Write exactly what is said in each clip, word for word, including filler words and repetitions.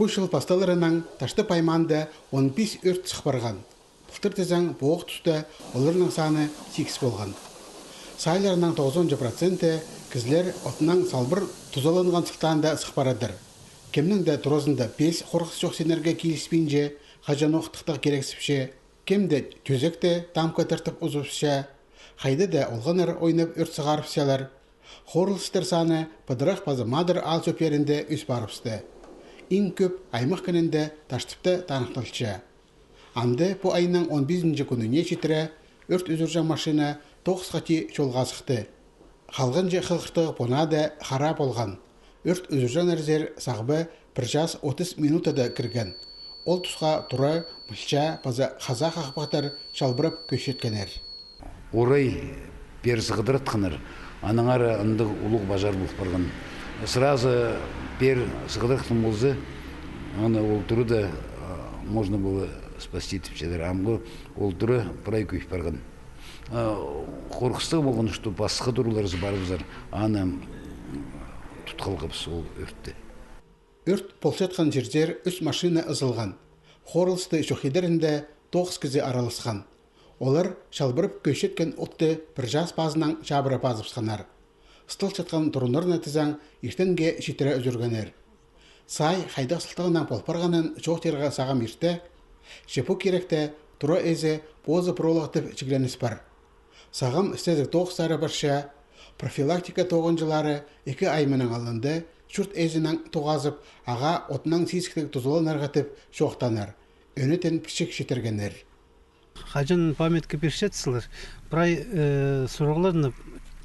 Пу чыл пасталарынаң Таштып аймаанда он пис ӧрт сых парған. Пылтыр тізең, пу ох туста оларның саны сигіс полған. Саайларының тоғызонҷа проценті кізілер отынаң салбыр тузаланған сылтаанда сых парадыр. Кемнің дее туразында пеес хорғыс чох синерге киліспинче, хаҷанох тыхтағ кирексіпче. Кем дее тӧзекте тамға тартып узыпча, хайда даа олғаннар ойнап ӧрт сығарыпчалар. Хорылыстар саны пыдырах паза мадыр аал чӧплерінде ӧс парыбысты. Иң кӧп аймах кінінде Таштыпта таныхталча. Анда пу айның он пизінҷі кӱніне читіре ӧрт ӱзӱрҷең машина тоғыс хати чолға сыхты. Халғанҷы хығыртығ понада хара полған. Ӧрт ӱзӱрҷеңнер сер сағба пір час отыс минутада кірген. Ол тусха тура, мылча паза хаза хахпахтар чалбырап кӧсчеткеннер. Орай пеер сығдыратханнар, аннаңар андағ улуғ пожар пол парған. Сразу пеер сығдыратхан полза, аны ол турада, а, можно было спасти тіпчелер. Амғы ол тура прай кӧй парған. А, хорғыстығ полған, что пасха тураларзар парыбызар, аны, м, тут халғабыс ол ӧртті. Ӧрт полчатхан чирзер ӱс машина ызылған. Хорылысты чох идерінде тоғыс кізі араласхан. Олар чалбырап кӧсчеткен отты пір час пазынаң чабыра пазыбысханнар. Ыстылчатхан турыннарны тізең, иртенге читіре ӱзӱргеннер. Сай хайдағ сылтағынаң пол парғанын чоохтирға сағам ирте. Че пу киректе тура ээзі позы пролог тіп чигленіс пар. Сағам сідік тоғыстары парча. Профилактика тоғынҷылары ікі айманың алнында чурт ээзінең тоғазып, ағаа отынаң сизіктіг тузаланарға тіп чоохтааннар. Ӧнетін пічік читіргеннер. Хаҷан памятка пирчетсілер, прай, э, сурығларны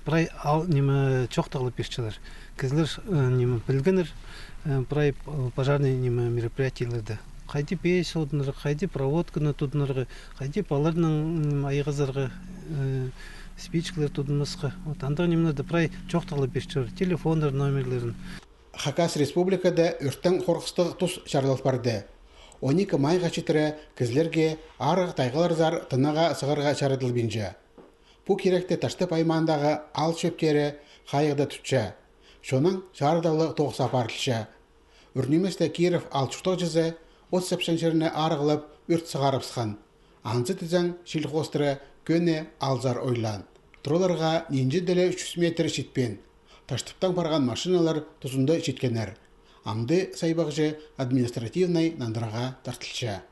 прай ал, ниме, чоохтағлап пирчелер. Кізілер, э, ниме, пілгеннер, э, прай, э, пожарный, ниме, мероприятиелерді. Хайди пеес одынарға, хайди проводканы тудынарға, хайди паларның, ниме, айғазарға, э, спичкалар тудынмасха. Вот, андағ нимелерді прай чоохтағлап пирчелер. Телефоннар номерлерін. Хакас Республикада ӧрттең хорғыстығ тус чарыдыл парды. Он ікі майға читіре кізілерге арығ тайғаларзар тынағаа сығарға чарыдылбинча. Пу киректі Таштып аймаандағы аал чӧптері хайығда тутча. Чоннаң чарыдалығ тоғыс апарылча. Ӱр ниместе Киров аал чуртағҷызы от сапчаң чирні арығлап, ӧрт сығарыбысхан. Анзы тізең, чил хоостыра кӧні аалзар ойлаан. Тураларға нинҷе дее ле чӱс метр читпеен. Таштыптаң парған машиналар тузында читкеннер. Амды Сайбағҷы административнай нандырығға тартылча.